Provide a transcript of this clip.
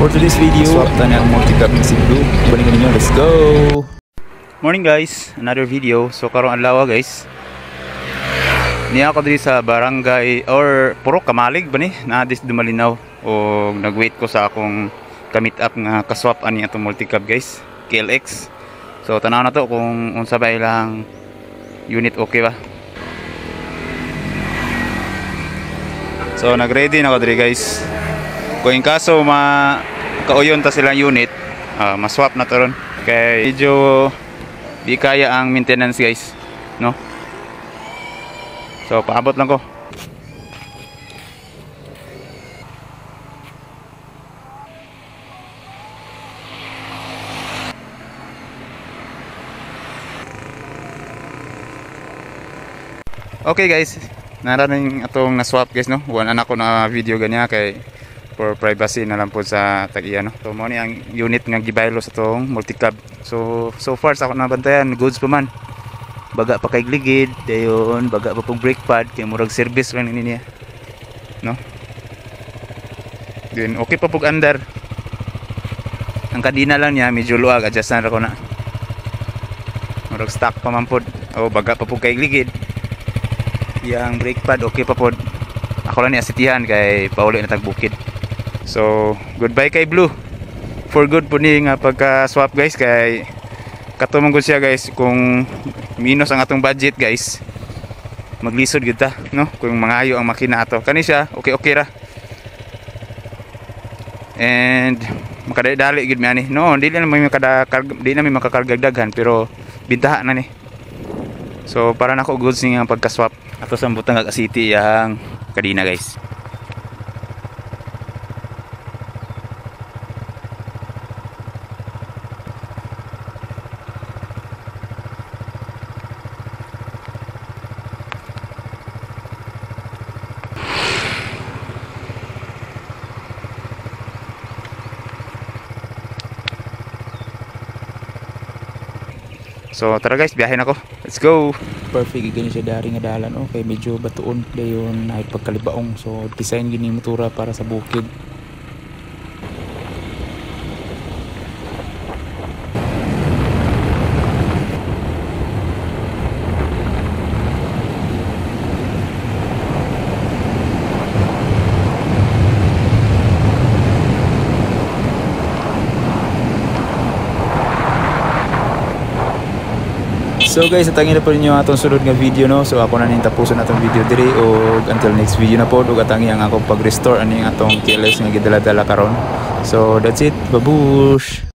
For today's video, swap ta ang multicab nga si Blue. Balikan ninyo, let's go! Morning guys, another video. So karong adlaw guys, niya ako diri sa barangay or Purok Kamalig ba ni? Naa dis Dumalinaw o nag-wait ko sa akong ka-meet up nga kaswap ani atong multicab guys, KLX. So tanaw na to kung unsa ba ilang unit, okay ba? So nag-ready na ko diri guys. Kung in kaso ma kauyon ta silang unit, ma-swap na to ron. Kay medyo di kaya ang maintenance guys, no? So paabot lang ko. Okay guys, naraning atong na-swap guys, no? Wala na ako na video ganyan kay for privacy na lang po sa tag-iya, no? So mo ni ang unit nga gibaylo sa tong multicab. So so far sa ako nabantayan, goods pa man. Baga pa kay ligid, dayon baga pa pong brake pad kay murag service lang ni niya, no? Then okay pa pug andar. Ang kadina lang niya medyo luag, adjustan ra ko na. Murag stock pa man pod. O baga pa pug kay ligid. Yang brake pad okay pa pod. Ako lang ni asitihan kay pauli na tag bukid. So goodbye kay Blue. For good po ni nga pagka swap guys kay kato man gud siya guys, kung minus ang atong budget guys, maglisod gyud ta, no? Kung mangayo ang makina ato. Kani siya okay okay ra. And makadali-dali gyud mi ani. No, dili na mi makadakarg, di na mi makakargag daghan pero bintaha na ni. So para nako goods ni nga pagka-swap. Ato sa butang ag city yang kadina guys. So tara guys, biyahe na ko. Let's go. Perfect gini siya dari nga dalan, oh, kay medyo batuon dayon ay pagkalibaong. So design gini motora para sa bukid. So guys, atangin na po ninyo atong sunod nga video, no? So ako na ning tapuson atong video diri og until next video na po ug atangi ang akong pag-restore aning atong KLX nga gidala-dala karon. So that's it. Babush.